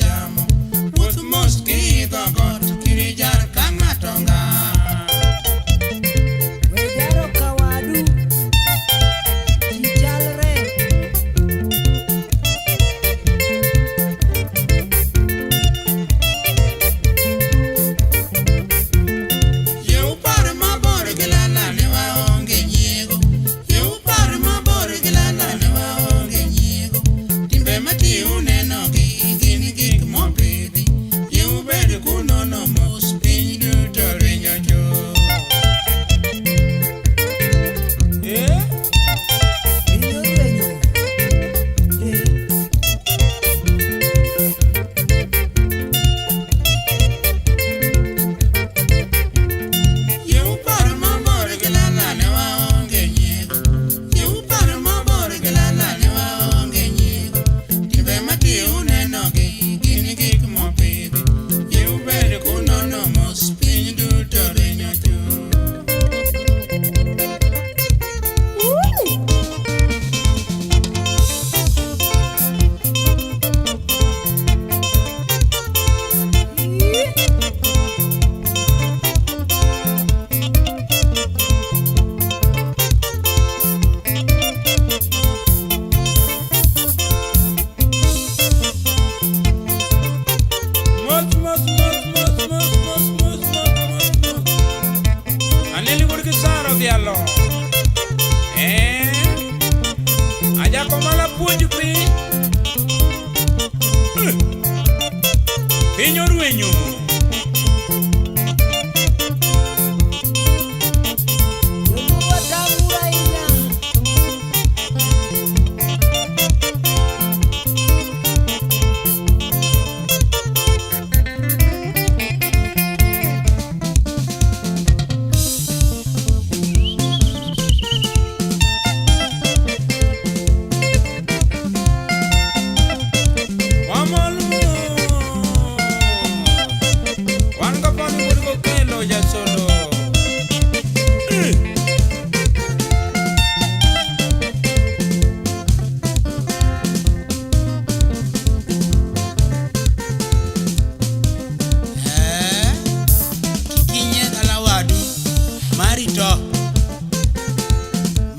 chamo. Wuoth mos kiidho got, kirijar ka ng'ato nga. We jaro kawadu. Ji chalre. Yie upar mabor gi lala ne waonge nyiego. Yie upar mabor gi lala ne waonge nyiego. Timbe mati unenogi gin gik mopidhi. Yie ubed kunono mos piny duto rwenyo chuth. Eh? Piny orwenyo. Eh. Yie upar mabor gi lala ne waonge nyiego. Yie upar mabor gi lala ne waonge nyiego. Timbe mati unenogi gin gik mopidhi. Yie ubed kunono mos piny duto rwenyo chuth. Mos, mos, mos, mos, mos, mos, mos, mos, mos, mos. Aneli wuod Kisaro dhialo. Eh? Ajako mana puonj piny. Eh. Piny orwenyo. Joluo tamuru ahinya. Wamol mos. Wan gaponi wuod Kokelo jasolo. Eh. Eh, kik inyier dala wadu, mari to.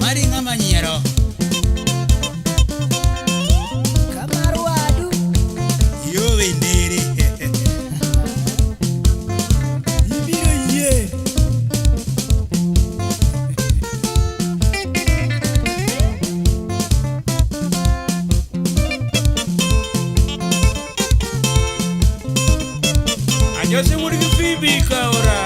Mari ng'ama nyiero. Kamar wadu. Yowe ndere. Ibiro yie. Ajose wuod gi Phoebe kaora.